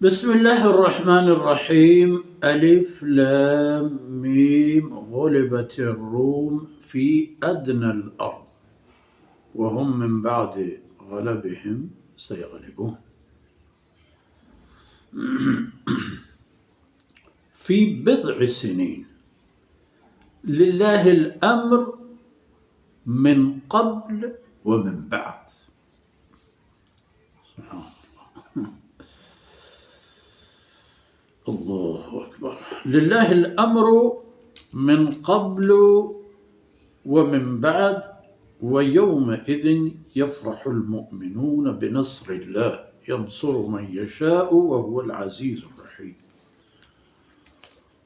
بسم الله الرحمن الرحيم. ألف لام ميم. غلبت الروم في أدنى الأرض وهم من بعد غلبهم سيغلبون. في بضع سنين لله الأمر من قبل ومن بعد. سبحان الله. الله أكبر. لله الأمر من قبل ومن بعد، ويومئذ يفرح المؤمنون بنصر الله ينصر من يشاء وهو العزيز الرحيم.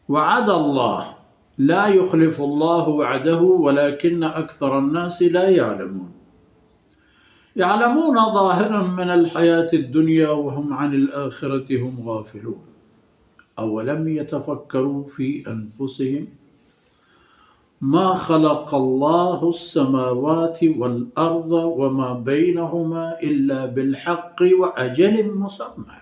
وعد الله لا يخلف الله وعده ولكن أكثر الناس لا يعلمون. يعلمون ظاهرا من الحياة الدنيا وهم عن الآخرة هم غافلون. أولم يتفكروا في أنفسهم ما خلق الله السماوات والأرض وما بينهما إلا بالحق وأجل مسمى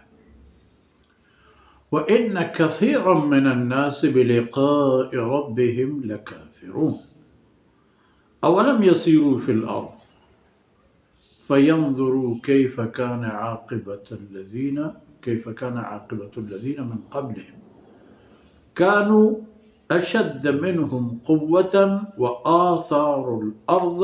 وإن كثيرا من الناس بلقاء ربهم لكافرون. أولم يسيروا في الأرض فينظروا كيف كان عاقبة الذين كيف كان عاقبة الذين من قبلهم كانوا أشد منهم قوة وآثاروا الأرض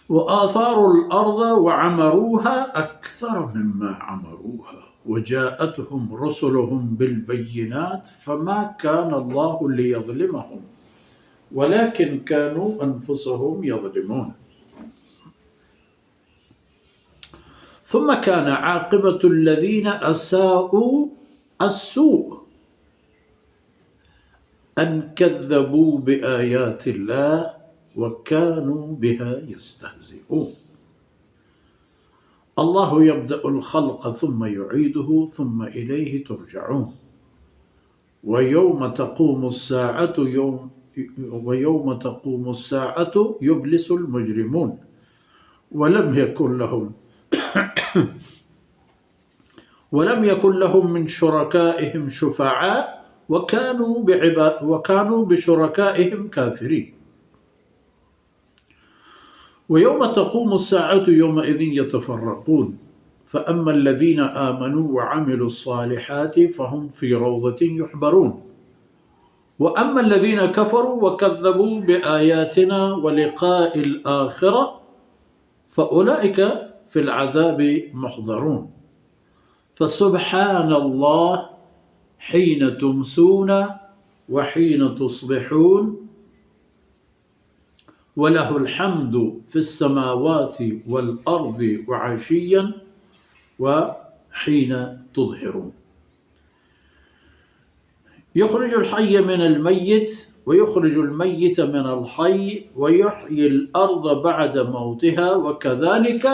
وآثاروا الأرض وعمروها أكثر مما عمروها وجاءتهم رسلهم بالبينات فما كان الله ليظلمهم ولكن كانوا أنفسهم يظلمون. ثم كان عاقبة الذين أساءوا السوء أن كذبوا بآيات الله وكانوا بها يستهزئون. الله يبدأ الخلق ثم يعيده ثم إليه ترجعون. ويوم تقوم الساعة يوم ويوم تقوم الساعة يبلس المجرمون ولم يكن لهم ولم يكن لهم من شركائهم شفعاء وكانوا بعبا وكانوا بشركائهم كافرين. ويوم تقوم الساعة يومئذ يتفرقون فأما الذين آمنوا وعملوا الصالحات فهم في روضة يحبرون وأما الذين كفروا وكذبوا بآياتنا ولقاء الآخرة فأولئك في العذاب محضرون. فسبحان الله حين تمسون وحين تصبحون وله الحمد في السماوات والأرض وعشيا وحين تظهرون. يخرج الحي من الميت ويخرج الميت من الحي ويحيي الأرض بعد موتها وكذلك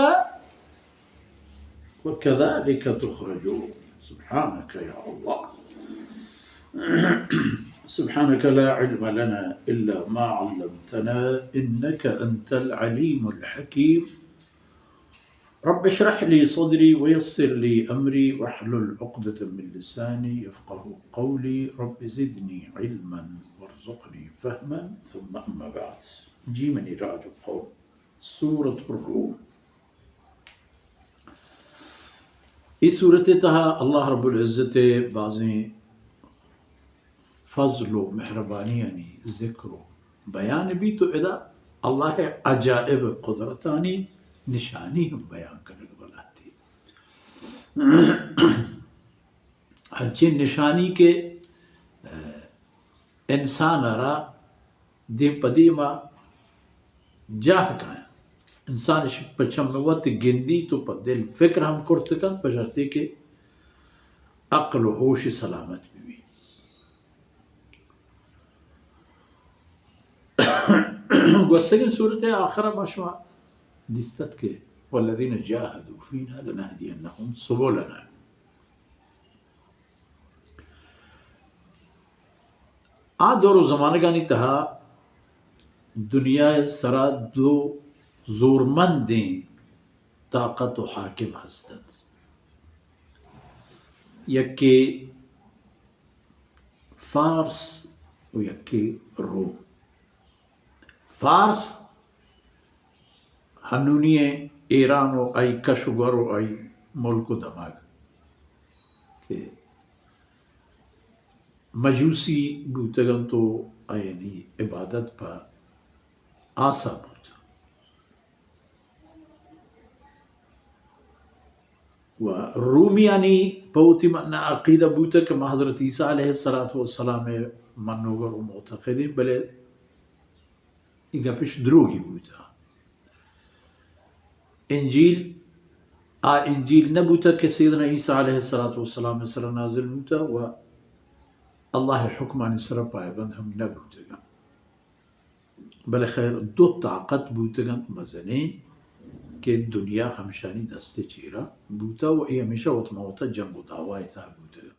وكذلك تخرجون. سبحانك يا الله. سبحانك لا علم لنا إلا ما علمتنا إنك أنت العليم الحكيم. رب اشرح لي صدري ويسر لي أمري واحلل عقدة من لساني يفقه قولي. رب زدني علما وارزقني فهما. ثم أما بعد. جی منی راج و قوم. سورة الروم. اے سورت ءِ تہا اللہ رب العزت ءِ بازیں فضل و مہربانیانی ذکر و بیان بیت و ادا اللہ ءِ عجائب قدرتانی نشانی ہم بیان کنگ بلاتی. ہنچیں نشانی کہ، اہ، انسان ءَ را دیم پہ دیم ءَ جاہ کایاں. انسان اش پہ چم وت گندی تو پہ دل فکر ہم کرت کنت، پہ شرطی کہ عقل و ہوش سلامت بہ بی. گوستگیں سورت ءِ آخر ءَ ما شما دیستت کہ والذین جاهدوا فینا لنهدینهم سبلنا. آ دور و زمانگانی تہا دنیا ءِ سرا دو زورمندیں طاقت و حاکم ہست انت. یکے فارس و یکے روم۔ فارس ہنونی ء ایران و آئی کش و گور و آئی ملک و دمگ کہ مجوسی بوتگ انت و آیانی عبادت پہ آسا بوت۔ و رومیانی پہ وتی من عقیدہ بوتگ کہ ما حضرت عیسیٰ علیہ الصلوۃ والسلام ء منوگر و معتقدیں، بلے اے گپش دروگی بوتہ۔ انجیل، آ انجیل نہ بوتہ کہ سیدنا عیسیٰ علیہ الصلوۃ والسلام ء سرا نازل بوتہ و اللہ ء حکمانی سرا پائبند ہم نہ بوتگاں۔ بلے خیر، دو طاقت بوتگ انت مزنیں کہ دنیا ہمشانی دست ء چیرا بوتہ و اے ہمیشہ وت ماں وتا جنگ و دعوا ء تہا بوتگ انت۔